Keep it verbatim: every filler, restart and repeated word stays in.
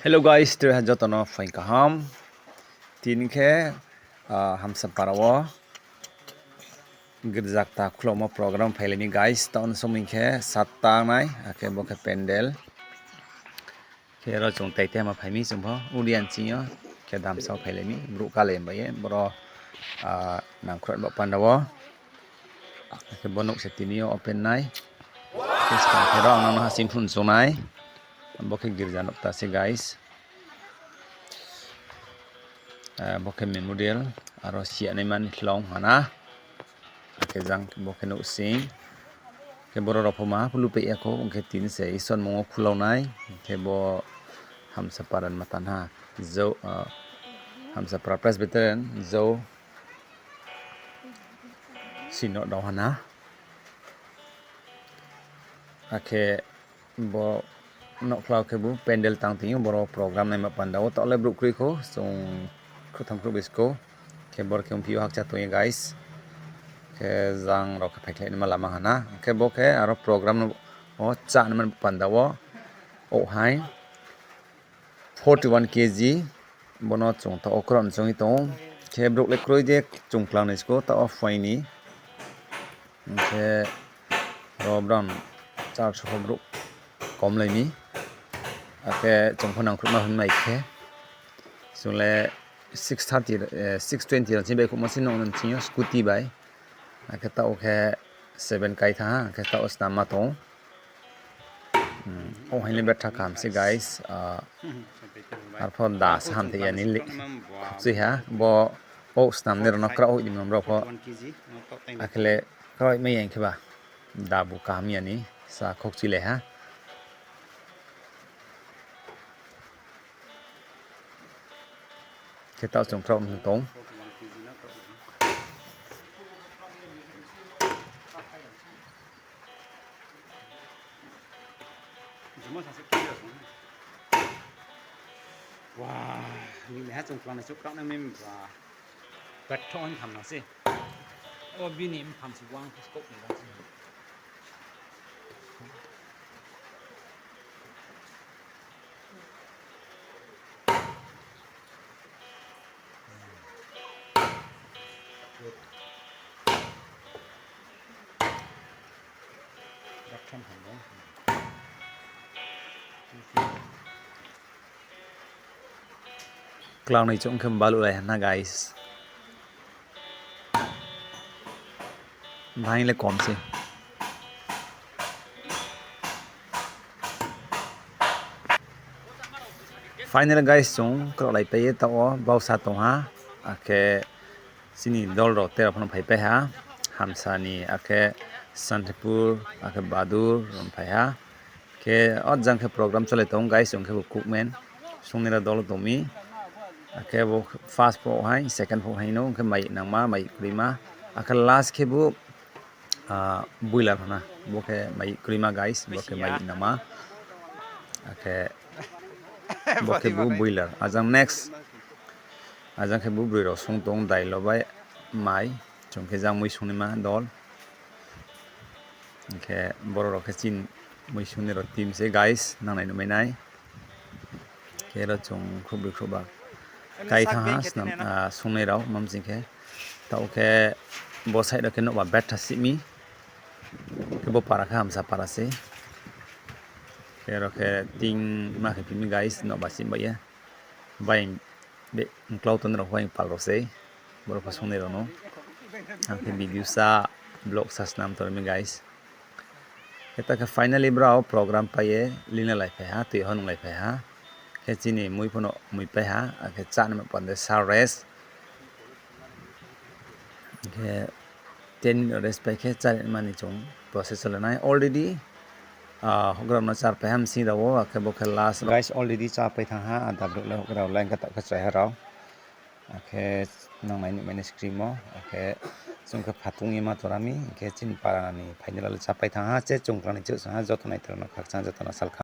Hello guys, tre ha joto no phaing kaham. Tini khe, ah, Hamsapara wo girja kta khulaumo program phailai mi guys. Taoh no somoi khe sat tangnai, akhe bo khe pandal. Khe aro chung tai tai ma phai mi chung pho, audience yo khe damsa phailai mi, brouh kalai bai ye, boro, ah, nangkhrouh ba panda wo. Khe bo nouh se tini yo open nai. Khe skang khe aro ang nang no hasing phun chungnai. Bo khe girja nouh kta se guys. Ah, bo khe memorial, aro siya nai mani khlong hana. Akhe jang bo khe nouhsing. Khe boro rao pho ma phulu peh ya kho, ong khe tini se Isor mung wo khulau nai. Khe bo Hamsapara ni matan ha. Jou, ah, Hamsapara Presbyterian, Jou Synod rao hana. Akhe bo nouhkhlau khebu pandal tang tong ou, boro program naima panda wo taoh le brouh kroi kho, chung khruhtham khruhbroi skou. Khe boro khe ongphi yo hakcha tong ye guys. Khe jang rao khe phaikhlai naima lama hana. Khe bo khe aro program no wo chá naima panda wo, o hai forty one K G, bono chung taoh wo kroi ni choung ye tong ou. Khe brouh le kroi de chung klang ni skou taoh wo phai ni. Hing khe ro brang church pho brouh komlai mi. Akhe chung pho nangkhruhma hing mai khe. Chung le six thirty, eh, six twenty rao ching bai khouhmo se nouh no ching yo scooty bai. Akhe taoh khe seven kai thanng ha, akhe taoh snamma tong ou. Hmm, o hai le betha kaham se guys, ah, arpho da se hamthai ya ni li-, khakchui ha, bo o snam ni rao no kraoh hoih di mom rao pho. Akhe le kraoh mai ya hing khe ba, da bu kaham ya ni, sa khakchui lai ha. Khe taoh chung kraoh ni tong. Wa, ni ha chung klang ni chung kraoh nai mi ba. Betha hing tham na se. O bini mpham se wang khe skouh ni ba se. Klangnoi chung khe baluhlai ha na, guys. Bhai le kom se. Final guys, chung kraohlaipai ye taoh wo bausa tong ha, akhe chini dol rao tei rao phano phaipai ha, Hamsa ni, akhe Santipur, akhe Badur rao phai ha. Khe o jang khe program cholai tong guys, ong khe bo cookman, sungnai rao dol tong mi. Akhe bo first pho hai, second pho hai no, ong khe mai nangma, mai kroima. Akhe last khe bo, ah, boiler hana, bo khe mai kroima guys, bo khe mai nangma. Akhe bo khe bo boiler. Ajang next, ajang khe bo broi rao sung tong, dailo bai mai, chung khe jang mui sungnaima dol. Hing khe boro rao khe chini mui sungnai rao team se guys, nangnai nuhmai nai. Khe ro chung khruhbroi khruhba kai thanng ha, ah, sungnai rao, mamsing khe. Taoh khe bo side rao khe nouhba betha sih mi. Khe bo para khe Hamsa para se. Khe ro khe ting ma khe phi mi guys, nouhba sih bai ye. Bai, be, mklau ton rao bai pal rao se. Boro pho sungnai rao no. Ang khe video sa, vlog sa snam tor mi guys. Khe ta khe finally brao program pai ye lina lai phai ha, tui ho nunglai phai ha. Khe chini mui phano mui pai ha, akhe chá ni ma pande sa rest. Khe ten minute rest pai khe chári mani chung process chole nai. Already, ah, houhgra no chárpai ha bsing rao wo, akhe bo khe last. Guys, already chápai thanng ha, ada brouh le houhgra rao le, hing khe taoh khe chrai ha rao. Akhe nangnai nuhmai ni screen wo, akhe chung khe phatung ye ma tora mi, hing khe chini para ni final le chápai thanng ha, che chung klang ni chouh song ha, joto nai tong rao no khakchang, joto no salka.